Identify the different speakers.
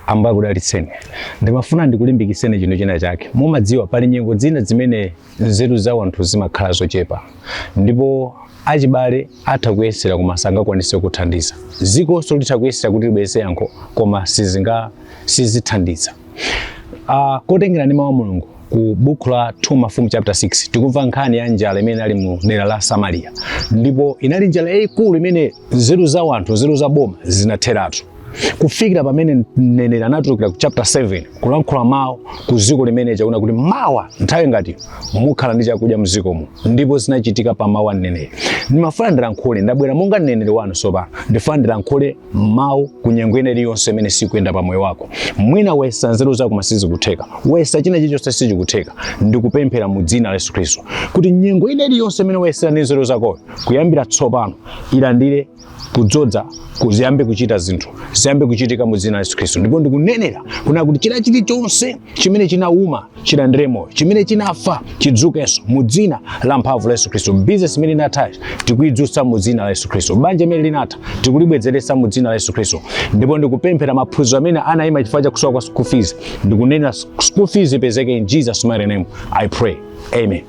Speaker 1: Ambuye akudalitseni. Ndimafuna ndikulimbikitseni chinthu china chake. Mumadziwa pali nyengo zina zimene nzeru za wanthu zimakhala zochepa, ndipo achibale atha kuyesera koma sangakwanise kuthandiza. Dzikonso litha kuyesera kuti libweretse yankho koma sizinga sizithandiza. Kotengera ndi mawu a Mulungu ku buku la 2 Mafumu chapter 6, tikumva nkhani ya njala imene inali mu dera la Samariya, ndipo inali njala yayikulu imene nzeru za wanthu, nzeru za boma zinatheratu, kufikira pamene mneneri anatulukira ku chapter 7 kulankhula mawu ku dziko limene chakuona kuti mawa nthawi ngati mukhala ndi chakudya mdzikomo, ndipo zinachitika pa mawu a mneneri. Ndimafuna ndilankhule, ndabwera monga mneneri wanu tsopano, ndifuna ndilankhule mawu ku nyengo ina iliyonse imene sikuyenda pa moyo wako. Mwina wayesa nzeru zako koma sizikutheka, wayesa china chilichonse sichikutheka. Ndikupemphera mu dzina la Yesu Khristu kuti nyengo ina iliyonse imene wayesera ndi nzeru zakoyo, kuyambira tsopano ilandire kudzodza, kuziyambe kuchita zinthu ziyambe kuchitika mu dzina la Yesu Khristu. Ndipo ndikunenera kuna kuti china chilichonse chimene chinauma chilandire moyo, chimene chinafa chidzukenso mu dzina la mphamvu la Yesu Khristu. Business imene inatha tikuidzutsa mu dzina la Yesu Khristu. Banja imene linatha tikulibwezeretsa mu dzina la Yesu Khristu. Ndipo ndikupemphera maphunziro amene anayima chifukwa cha kusowa kwa school fees, ndikunena school fees ipezeke. In Jesus' mighty name I pray, amen.